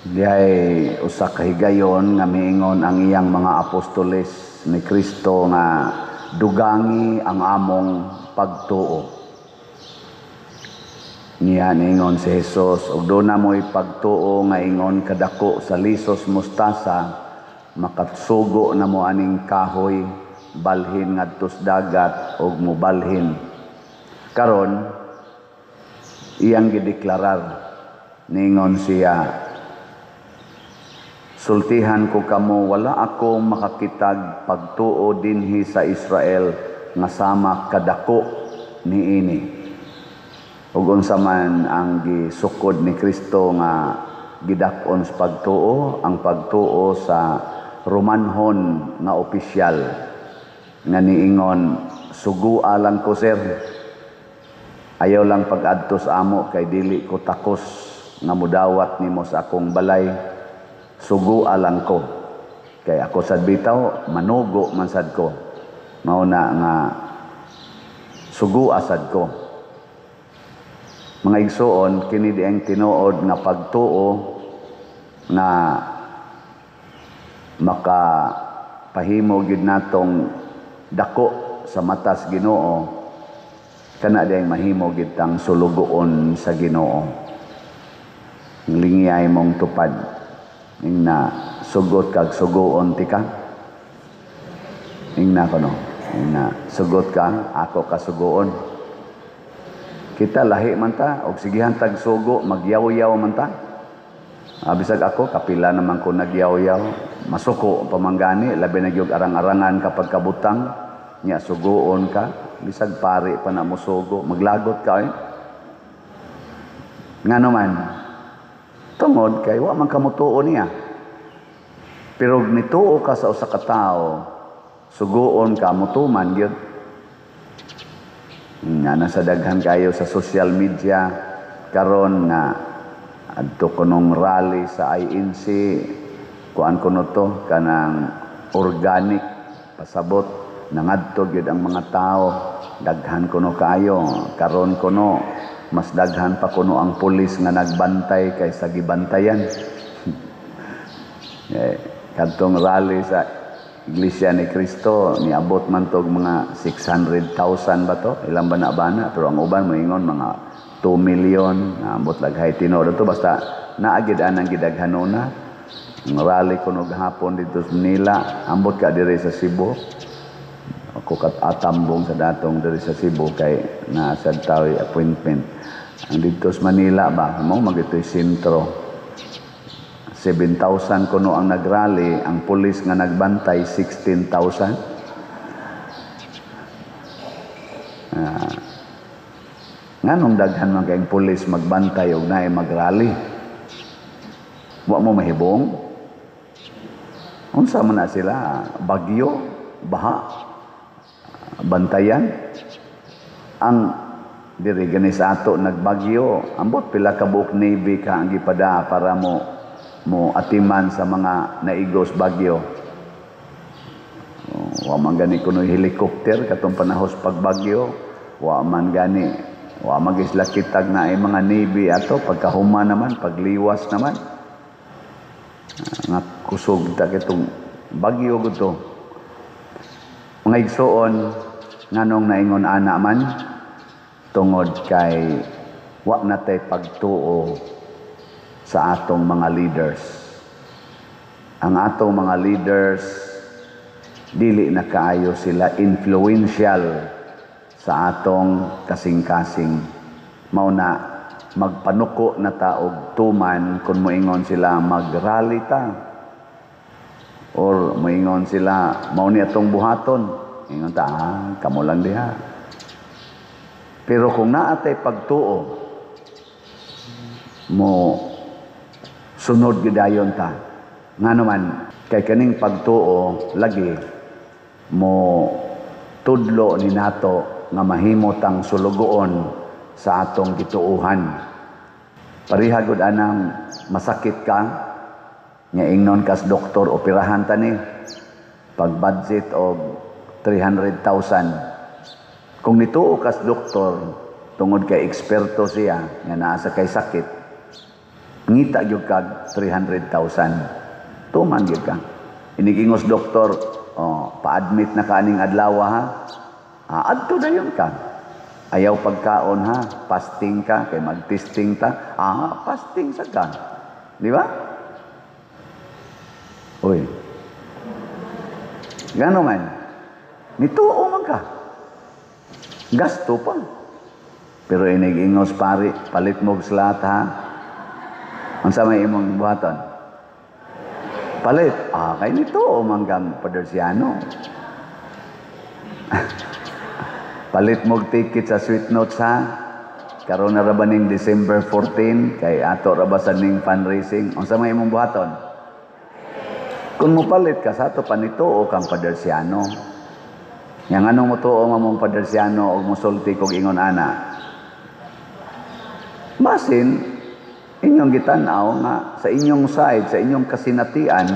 Dihay usa ka higayon nga miingon ang iyang mga apostoles ni Kristo nga dugangi ang among pagtuo. Niya niingon si Jesus, "Og duna mo'y pagtuo nga ingon kadako sa lisos mustasa, makatsugo na mo aning kahoy, balhin ngadtos dagat, og mobalhin." Karon iyang gideklarar, niingon siya, "Sultihan ko kamo, wala ako makakitag pagtuo dinhi sa Israel nga sama kadako niini." Ug unsa man ang gisukod ni Kristo nga gidak-on sa pagtuo? Ang pagtuo sa Romanhon nga opisyal nga niingon, "Sugua lang ko, sir. Ayaw lang pag-adto sa amo kay dili ko takos nga mudawat nimo sa akong balay. Sugua lang ko. Kay ako sad bitaw, manugo man sad ko. Mao na nga sugua sad ko." Mga igsuon, kini di ang tinuod nga pagtuo nga makapahimo gyud natong dako sa matas Ginoo, kana di ang mahimo gyud tang sulugoon sa Ginoo. Lingiyay mong tupad. Ingna, "Sugot kag sugoon tika." Ingna kono. Ingna, "Sugot ka, ako ka sugoon." Kita lahi man ta, og sigihan tag sugo, magyaw-yaw man ta. Bisag ako, kapila naman ko nagyaw-yaw, masuko pamanggani, labi na gyud arang-arangan kapag kabutang, nya sugoon ka, bisag pari pa na mo sugo, maglagot ka eh. Ngano man? Tungod kay wa man kamutuo niya. Pero nituo ka sa usa ka tawo, sugoon ka, mutuman gyud. Nga nasa daghan kayo sa social media karon nga adto kunong rally sa INC, kuan kuno to, kanang organic, pasabot nangadto gyud ang mga tao, daghan kuno kaayo. Karon kuno mas daghan pa kuno ang pulis nga nagbantay kaysa gibantayan. Eh, kadtong rally sa Iglesia ni Cristo, niabot man tog mga 600,000 ba to? Ilang ba na bana? Pero ang uban moingon mga 2 million, naambot laghay tinuod to, basta naa gid anang gidaghanona. Ang rally kuno gahapon dito sa Manila, ambot ka diri sa Cebu. Ako kat atambong sa datong diri sa Cebu kay naa sad tao'y appointment. Ang dito sa Manila ba, mo magito'y sentro. 7,000 kuno ang nagrally, ang pulis nga nagbantay 16,000. Nganong daghan man kayong pulis magbantay og naay magrally? Wa mo mahibong? Unsa man na sila? Bagyo, baha, bantayan. Ang diri gani sa ato nagbagyo, ambot pila ka buok Navy ka ang gipada para mo atiman sa mga naigos bagyo. Oh, wa man gani kuno helicopter katong panahos pagbagyo, wa man gani, wa man gisla kitag na ay mga Navy ato pagkahuma naman, pagliwas naman. Nga kusog ta kitong bagyo gud. Mga igsuon, nganong naingon ana man? Tungod kay wa na tay pagtuo sa atong mga leaders. Ang atong mga leaders, dili na kaayo sila influential sa atong kasing-kasing. Mao na magpanuko na ta og tuman kung moingon sila mag-rally ta. Or moingon sila mao ni atong buhaton. Ingon ta, "Ah, kamo lang diha." Pero kung naa tay pagtuo, mo sunod gidayon ta. Ngano man? Kay kaning pagtuo lagi mo tudlo ni nato nga mahimo tang sulugoon sa atong gituohan. Pareha gud anang masakit ka nga ingnon kas doktor, "Operahan ta ni, pag budget og 300,000." Kung nituo kas doktor tungod kay eksperto siya nga naa sa kay sakit, Ngita gyud kag 300,000. Tuman gyud ka. Inigingos doktor, "Oh, pa-admit na ka aning adlaw ha." Ah, adto dayon ka. "Ayaw pagkaon ha, fasting ka kay mag-testing ta." Ah, fasting sa ka. Di ba? Uy. Gano man? Nituo man ka. Gasto pa. Pero inig-ingos pari, "Palit mo slot ha." Unsa may imong buhaton? Palit. Ah, kay nituo man kang Padersiano. "Palit mo ticket sa Sweet Notes ha. Karon na ra ba ning December 14 kay ato ra ba sa ning fundraising?" Unsa may imong buhaton? Kung mopalit ka sa ato pa, nituo kang Padersiano. Yang anong motuo nga mong Padersiano og mosulti kog ingon ana? Basin inyong gitan-aw nga sa inyong side, sa inyong kasinatian,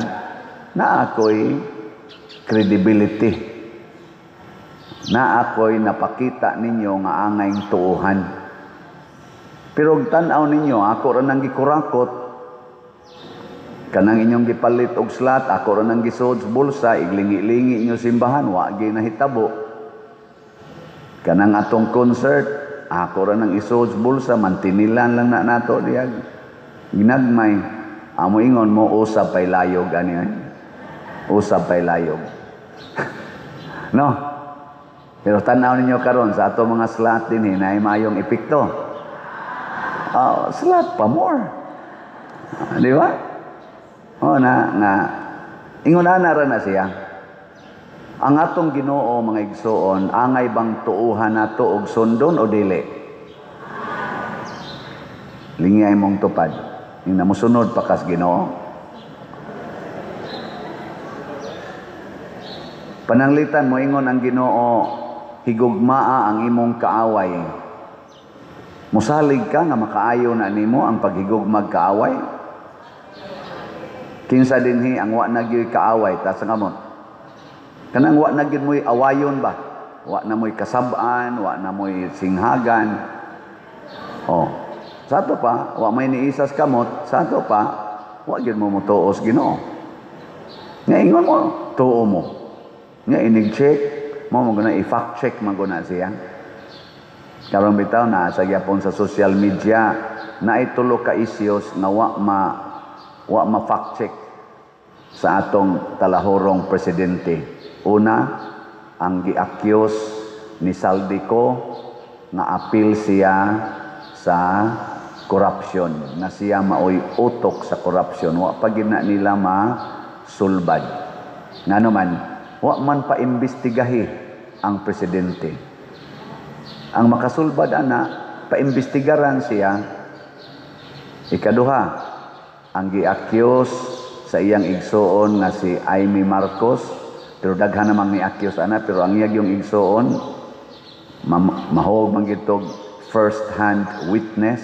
na ako'y credibility. Na ako'y napakita ninyo nga angayng tuuhan. Pero og tan-aw ninyo, ako ra nang gikurakot, kanang inyong gipalit og slot, ako ra nang gisod sa bulsa, iglingi-lingi inyo simbahan, wa gyud nahitabo. Kanang atong concert, ako ra nang isod sa bulsa, mantinilan lang na nato diyag. Ginagmay, amo ingon mo, usab pay layog ani ay. Usab pay layog. No? Pero tan-aw ninyo karon sa ato mga slot dinhi, naay maayong epekto. Slot pa more. Di ba? Oh, na nga ingon ana ra na siya. Ang atong Ginoo, mga igsuon, angay bang tuuhan nato og sundon o dili? Lingay mong tupad. Yung namusunod pa kas Ginoo. Pananglitan mo ingon ang Ginoo, "Higugmaa ang imong kaaway." Musalig ka nga makaayo na nimo ang paghigugmag kaaway? Kinsa dinhi ang wa na gyud kaaway? Tas ang kamot. Kanang wa na gyud mo'y awayon ba? Wa na mo'y kasab-an, wa na mo'y singhagan. Oh. Sa ato pa, wa may niisas kamot, sa ato pa, wa gyud mo motuos Ginoo. Nga ingon mo, tuo mo. Nga inig-check, mo mo guna i-fact check man guna siya. Karon bitaw na sa gyapon sa social media naay tulo ka issues nga wa ma fact check sa atong talahorong presidente. Una, ang gi-accuse ni Zaldy Co nga apil siya sa corruption, na siya maoy utok sa corruption. Wa pa gid na nila masulbad. Ngano man, wa man pa imbestigahi ang presidente. Ang makasulbad ana, paimbestigaran siya. Ikaduha, ang gi-accuse sa iyang igsuon nga si Imee Marcos, pero daghan namang ni-accuse ana, pero ang iyang yung igsuon mahog man gitog first hand witness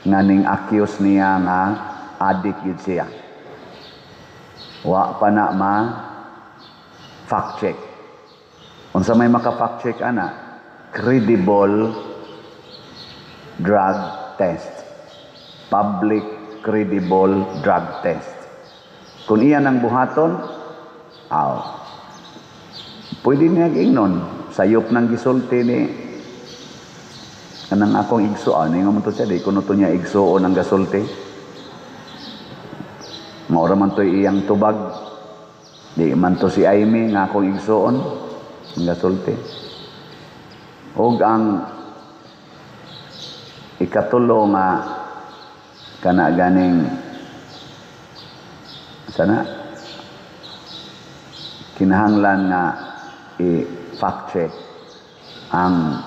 nga ning accuse niya nga adik yun siya. Wa pa na ma fact check. Unsa may maka fact check ana? Credible drug test. Public credible drug test. Kung iyan ang buhaton, aw. Pwede niya ingnon, sayop ng gisulti ni kanang akong igsuon, ingon mo to siya, di kuno to niya igsuon ang gasulti. Maura man to'y iyang tubag, di man to si Imee nga akong igsuon ang gasulti. Og ang ikatulo nga kana ganing sana kinahanglan nga i-fact check ang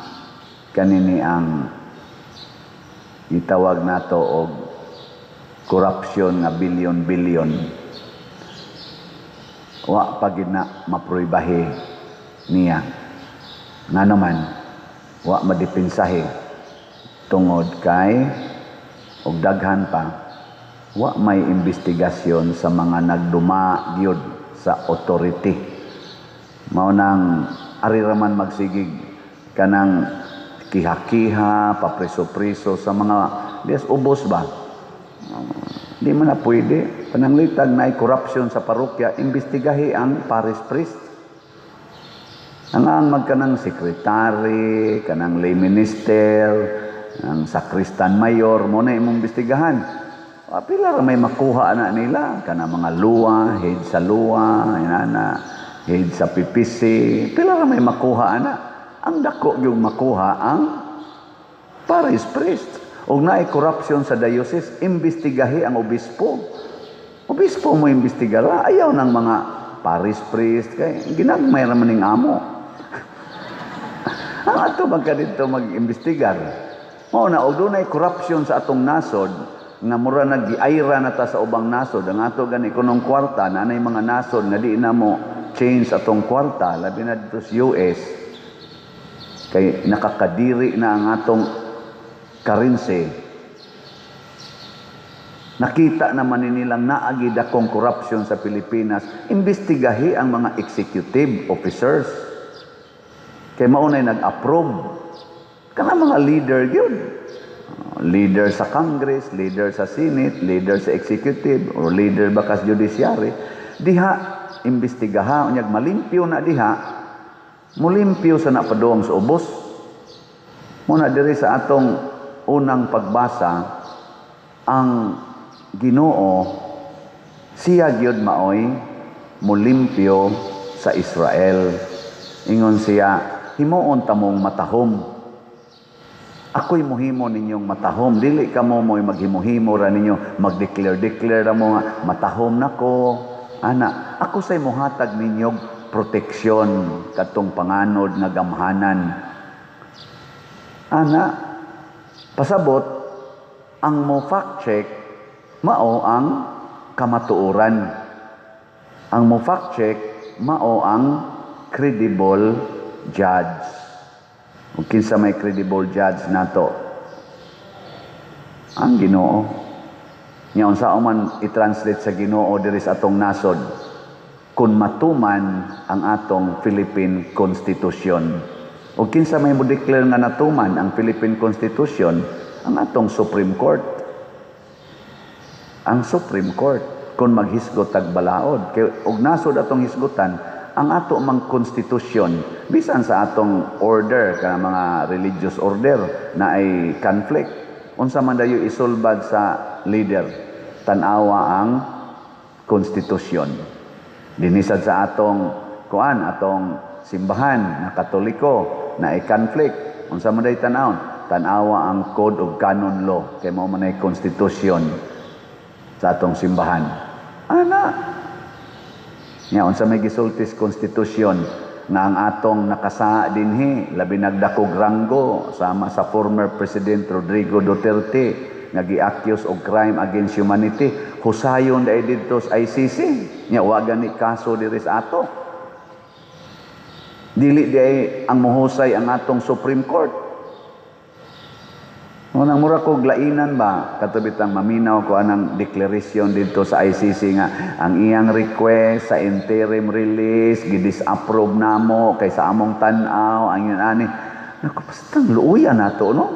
kanini, ang gitawag nato og corruption nga bilyon-bilyon, wa pa gid na mapruibahi niya. Nga naman wa madipinsahi tungod kay og daghan pa, wa may investigasyon sa mga nagduma gyud sa authority. Mao nang ari raman magsigig kanang kiha-kiha, papreso-preso sa mga dias ubos ba. Di man na pwede. Pananglitag na corruption sa parokya, imbestigahi ang parish priest. Ang magkanang sekretary, kanang lay minister, ang sakristan mayor, mo na imong imbestigahan. Pila ra may makuha na nila, kanang mga luwa, head sa luwa, inana, head sa PPC, pila ra may makuha ana. Ang dako yung makuha ang parish priest. Og naay corruption sa diocese, imbestigahi ang obispo. Obispo mo imbestigara, ayaw ng mga parish priest kay ginagmay ra man ning amo. Ang ato magka dito mag-imbestigar. Mao na og dunay corruption sa atong nasod nga mura nag-giayra na ta sa ubang nasod, ang ato gani kunong kwarta na anay mga nasod nga di na mo change atong kwarta, labi na dito sa US kay nakakadiri na ang atong currency. Nakita naman ni nilang naagi dakong corruption sa Pilipinas, imbestigahi ang mga executive officers. Kay maunay nag-approve. Kana mga leader gyud. Leader sa Congress, leader sa Senate, leader sa executive, or leader bakas judiciary. Diha, imbestigaha, unyag malimpyo na diha, mulimpyo sa napaduong sa ubos. Muna diri sa atong unang pagbasa, ang Ginoo siya gyud maoy mulimpyo sa Israel. Ingon siya, himuon tamong matahom. Ako'y muhimo ninyong matahom. Dili ka mo mo'y maghimuhimo ra ninyo, magdeclare-declare ra mo nga matahom nako. Ana, ako say muhatag ninyong proteksyon katong panganod nga gamhanan. Ana, pasabot ang mo fact check mao ang kamatuoran. Ang mo fact check mao ang credible judge. Ug kinsa may credible judge nato? Ang Ginoo. Nya unsa man i-translate sa Ginoo diri sa atong nasod kun matuman ang atong Philippine Constitution. Ug kinsa may mo declare nga natuman ang Philippine Constitution? Ang atong Supreme Court. Ang Supreme Court kung maghisgot tag balaod kay og nasod atong hisgutan ang ato mang konstitusyon, bisan sa atong order kana mga religious order na ay conflict, unsa man dayo isulbad sa leader? Tan-awa ang konstitusyon. Dinisad sa atong kuan, atong simbahan na Katoliko na ay conflict, unsa man day tan-awon? Tan-awa ang Code of Canon Law kay mao man ay konstitusyon sa atong simbahan. Ana nya unsa may gisulti sa konstitusyon nga ang atong nakasaa dinhi, labi nagdakog ranggo sama sa former President Rodrigo Duterte nga gi-accuse og crime against humanity, husayon dai didto sa ICC? Nya wa gani kaso diri sa ato. Dili di ay ang muhusay ang atong Supreme Court. Unang mura ko glainan ba katubitang maminaw ko anang declaration dito sa ICC nga ang iyang request sa interim release gi-disapprove namo kay sa among tan-aw ang yun ani. Naku, basta luoya nato, no?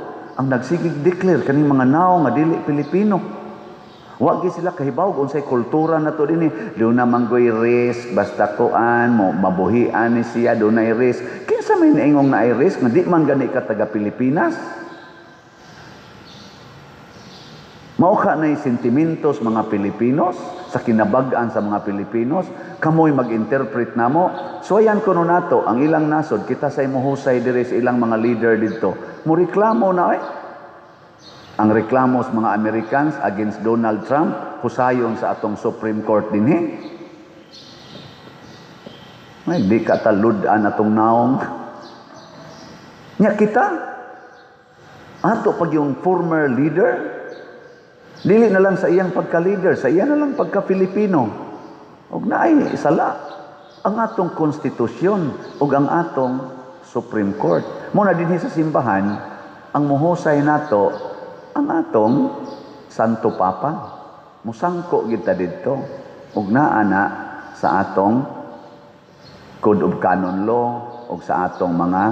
Ang nagsigig declare kaning mga naong nga dili Pilipino. Wa gyud sila kahibaw kung unsay kultura nato dinhi. Duna man goy risk basta kuan mo mabuhian ni siya, dunay risk. Kinsa may niingong naay risk nga di man gani ka taga Pilipinas? Mao ka na'y sentimentos mga Pilipinos, sa kinabag-an sa mga Pilipinos, kamoy mag-interpret namo. So ayan kuno nato ang ilang nasod, kita say mohusay diri sa ilang mga leader didto. Mo reklamo na eh. Ang reklamo sa mga Americans against Donald Trump, husayon sa atong Supreme Court dinhi. Ay, di ka talud-an atong naong. Nya kita, ato pag yung former leader, dili na lang sa iyang pagka-leader, sa iya na lang pagka-Filipino. Og naay sala ang atong konstitusyon ug ang atong Supreme Court. Muna dinhi sa simbahan, ang muhusay nato ang atong Santo Papa. Musangko kita didto ug naa na sa atong Code of Canon Law ug sa atong mga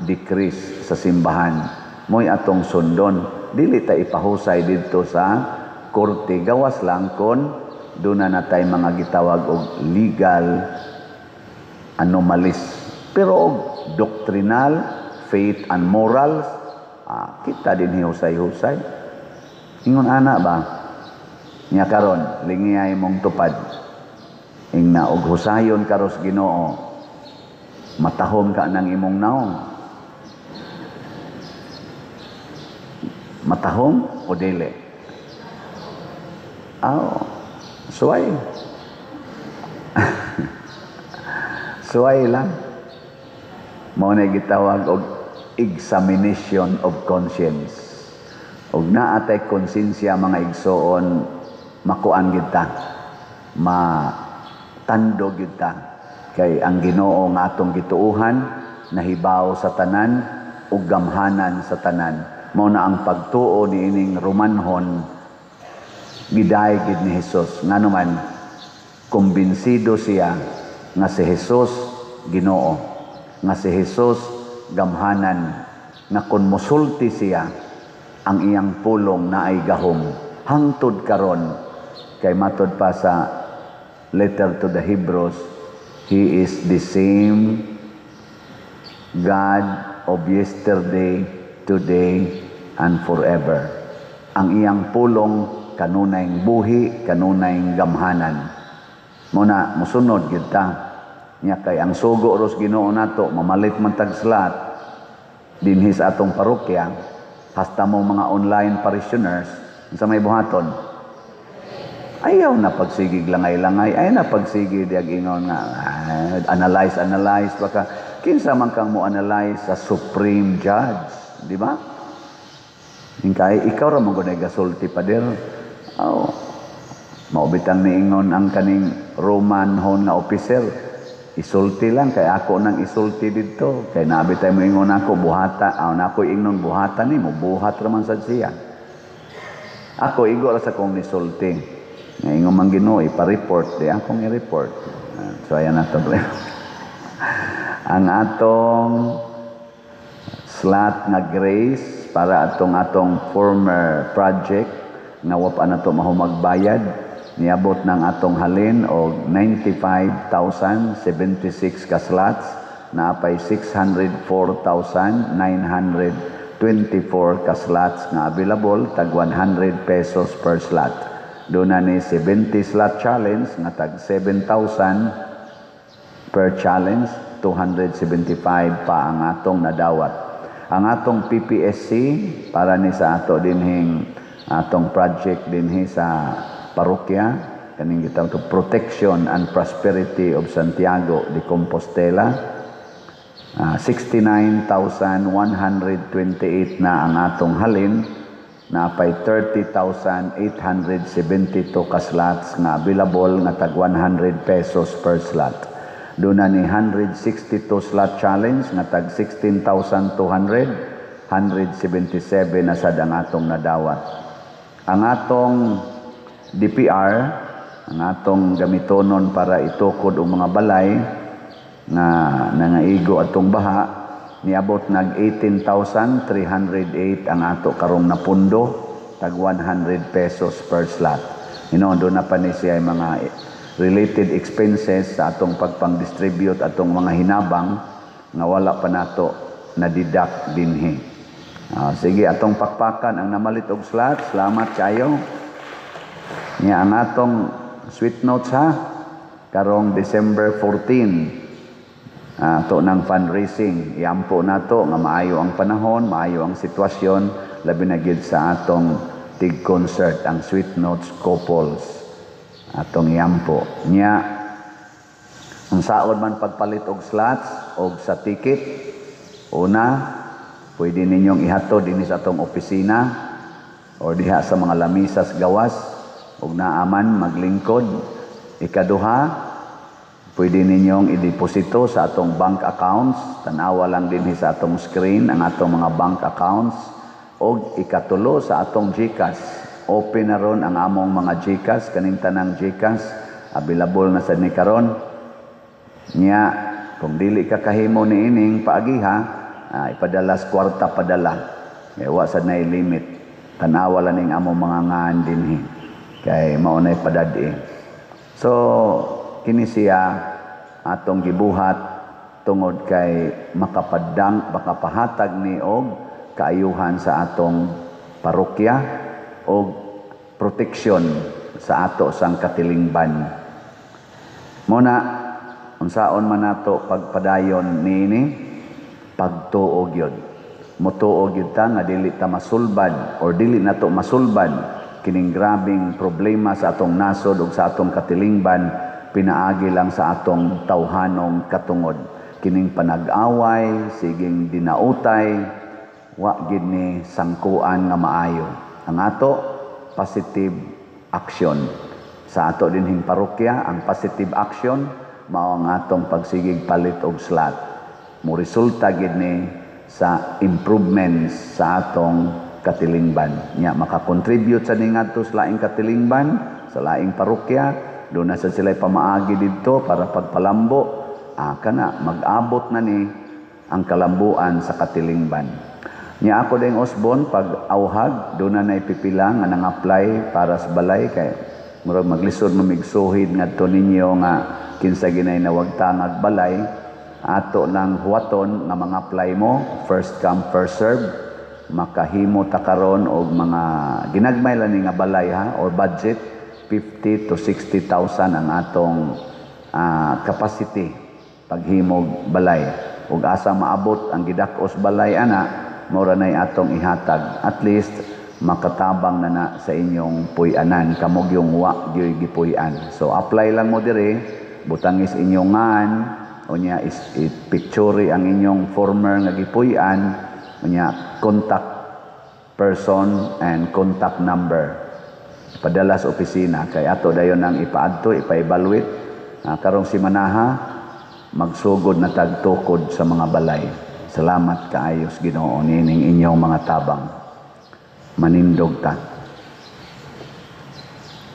decrees sa simbahan. Mo'y atong sundon. Dili ta ipahusay didto sa korte, gawas lang kon duna na tay mga gitawag og legal anomalies. Pero og doctrinal, faith and morals, kita din husay-husay. Ingon ana ba? Nya karon, lingiyay mong tupad. Ingna og husayon karos Ginoo, matahom ka ng imong naong. Matahom o dili? Aw, suway. Suway lang. Mao na gitawag og examination of conscience. Og naa tay konsensya, mga igsoon, makuan gid ta. Matando gid ta. Kay ang Ginoo nga atong gituohan nahibaw sa tanan ug gamhanan sa tanan. Mao na ang pagtuo niining Romanhon giday gid ni Hesus. Ngano man kumbinsido siya nga si Hesus Ginoo, nga si Hesus gamhanan, nga kun mosulti siya ang iyang pulong naay gahom hangtod karon. Kay matod pa sa letter to the Hebrews, He is the same God of yesterday, today, and forever. Ang iyang pulong kanunay buhi, kanunay gamhanan. Muna musunod gyud ta. Nya kay ang sugo ros Ginoo nato, mamalit man tag slot dinhi sa atong parokya, hasta mo mga online parishioners, sa may buhaton. Ayaw na pagsigig langay-langay, ayaw na pagsigi diag ingon nga analyze, analyze baka kinsa man kang mo analyze sa supreme judge, di ba? Hingkay ikaw ra man gud ay gasulti, pader. Aw, mao bitang niingon ang kaning Roman hon nga officer, isulti lang kay ako nang isulti didto, kay nabi tay moingon ako buhata, aw na ako ingnon buhata nimo, buhat ra man sad siya. Ako igo ra sa kong nisulti. Nga ingon man Ginoo ipa-report, di akong i-report. So ayan na to. Ang atong slot nga grace para atong atong former project nga wa pa nato mahumagbayad, niabot ng atong halin og 95,076 ka slots, naapay 604,924 ka slots nga available, tag 100 pesos per slot. Doon na ni 70 slot challenge nga tag 7,000 per challenge, 275 pa ang atong nadawat. Ang atong PPSC para ni sa ato dinhing atong project dinhi sa parokya, kaning gitawag to Protection and Prosperity of Santiago de Compostela, 69,128 na ang atong halin, napay 30,872 ka slots nga available nga tag 100 pesos per slot. Doon na ni 162 slot challenge nga tag 16,200, 177 na sad ang atong nadawat. Ang atong DPR, ang atong gamitonon para itukod og mga balay nga nangaigo atong baha, niabot nag 18,308 ang ato karong napundo, tag 100 pesos per slot. Hinoon, doon na pa ni siya mga related expenses sa atong pagpang-distribute atong mga hinabang nga wala pa nato na-deduct dinhi. Sige, atong pakpakan ang namalit og slot. Salamat kayo. Nya ang atong sweet notes ha, karong December 14. Ato ng fundraising, iampo nato nga maayo ang panahon, maayo ang sitwasyon, labi na gid sa atong tig concert ang Sweet Notes Couples. Atong iampo. Nya ang saon man pagpalit og slots og sa ticket, una pwede ninyong ihatod dinhi sa atong opisina or diha sa mga lamisas gawas og naaman maglingkod. Ikaduha, pwede ninyong ideposito sa atong bank accounts. Tanawa lang dinhi sa atong screen ang atong mga bank accounts. Og ikatulo, sa atong GCash. Open na ron ang among mga GCash, kaning tanang GCash available na sad ni karon. Nya kung dili ka kahimo niining paagiha, ipadalas kwarta padala. Kay wa sad nay limit. Tanawa lang ning among mga ngaan dinhi. Kay mao nay padad-i. So kini siya atong gibuhat tungod kay makapadang, makapahatag ni og kaayuhan sa atong parokya og proteksyon sa ato sang katilingban. Muna unsaon man nato pagpadayon niini? Pagtuo gyud. Motuo gyud ta nga dili ta masulbad or dili nato masulbad kining grabing problema sa atong nasod ug sa atong katilingban pinaagi lang sa atong tawhanong katungod. Kining panag-away, siging dinautay, wa gid ni sangkuan nga maayo. Ang ato, positive action. Sa ato dinhing parokya, ang positive action mao ang atong pagsigig palit og slot. Mo resulta gid ni sa improvements sa atong katilingban. Nya makakontribute sa ningadto sa laing katilingban, sa laing parokya, doon na sa sila pamaagi didto para pagpalambo, kana mag-abot na ni ang kalambuan sa katilingban. Nya ako ding Osborne pag auhag, doon na naipipila nga nang-apply para sa balay kay murag maglisod mamigsuhid ngadto ninyo nga kinsa ginay nawagtangag balay. Ato nang huwaton nga mga apply mo, first come, first serve. Makahimo ta karon og mga ginagmay lang ni nga balay ha, or budget 50 to 60,000 ang atong capacity paghimog balay. Ug asa maabot ang gidak-os balay ana, mura nay atong ihatag. At least makatabang na na sa inyong puy-anan, kamog yung wa gyoy gipuy-an. So apply lang mo diri, butangis inyong ngan, unya is i-picture ang inyong former nga gipuy-an, unya contact person and contact number. Padala sa opisina kay ato dayon ang ipaadto, ipa-evaluate. Karong simanaha magsugod na tagtukod sa mga balay. Salamat kaayos Ginoo niining inyong mga tabang. Manindog ta.